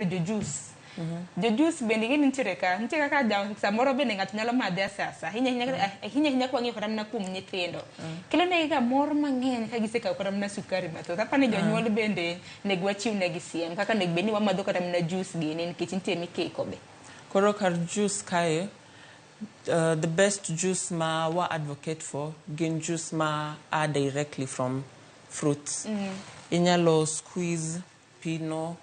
Jo juice. Jo juice bende ing'e ni nitiere ka, nitie kaka ja, samoro bende ng'ato nyalo madhe asasa. Ahinya ahinya, ahinya ahinya kwang'iyo kata mana kuom nyithindo. Kelo negi ga mor mang'eny ka gisekawo kata mana sukari mathoth. Apani jonyuol bende nego wachiw negi siem kaka onego bed ni wamadho kata mana juice gini nikech nitie mikiko be. Koro kar juice kae, the best juice ma wa advocate for gin juice ma a directly from fruits. Inyalo squeeze pino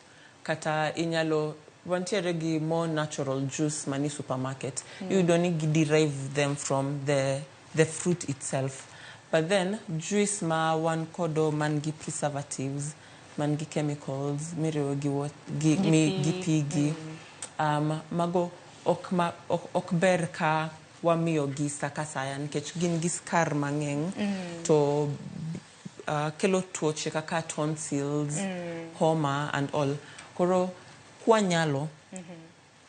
kata inyalo wantiere gi more natural juice mani supermarket. Iyudo ni gi derive them from the fruit itself. But then juice ma wan kodo man gi preservatives, man gi chemicals miriwo gi, gi, Gi mi, pi. Gi pi gi mago ok, ma, ok ber ka wamiyo gi sa ka saya nikech gin gi skar mang'eny to kelo tuoche kaka tonsils, homa and all. Koro kwanyalo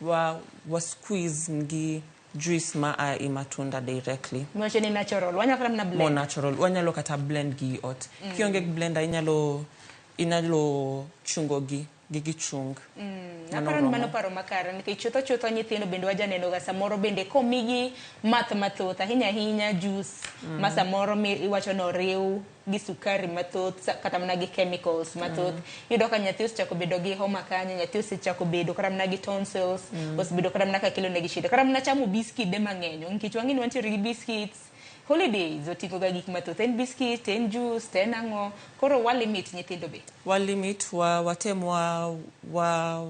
wa squeeze gi juice ma a i matunda directly. Miwacho ni natural. Wanyalo kata mana More blend. Natural. Wanyalo kata blend gi ot. Kionge gi blender inyalo chungo gi gichung. Mano Aparo ni mano oromo. Paro makare nikech chutho chutho nyithindo bende wajaneno ga samoro bende komigi math mathoth, ahinya ahinya juice ma samoro mi iwacho ni oriw gi sukari mathoth kata mana gi chemicals mathoth. Iyudo ka nyathi osechako bedo gi homa kanyo, nyathi osechako bedo kata mana gi tonsils, osebedo kata mana ka kelo negi shida, kata mana chamo biskide mang'eny nikech wang'e ni wantiere gi biscuits. Holidays oting'o ga gik mathoth, en biscuit, en juice to en ang'o. Koro wa limit nyithindo be. Wa limit, wa watem wa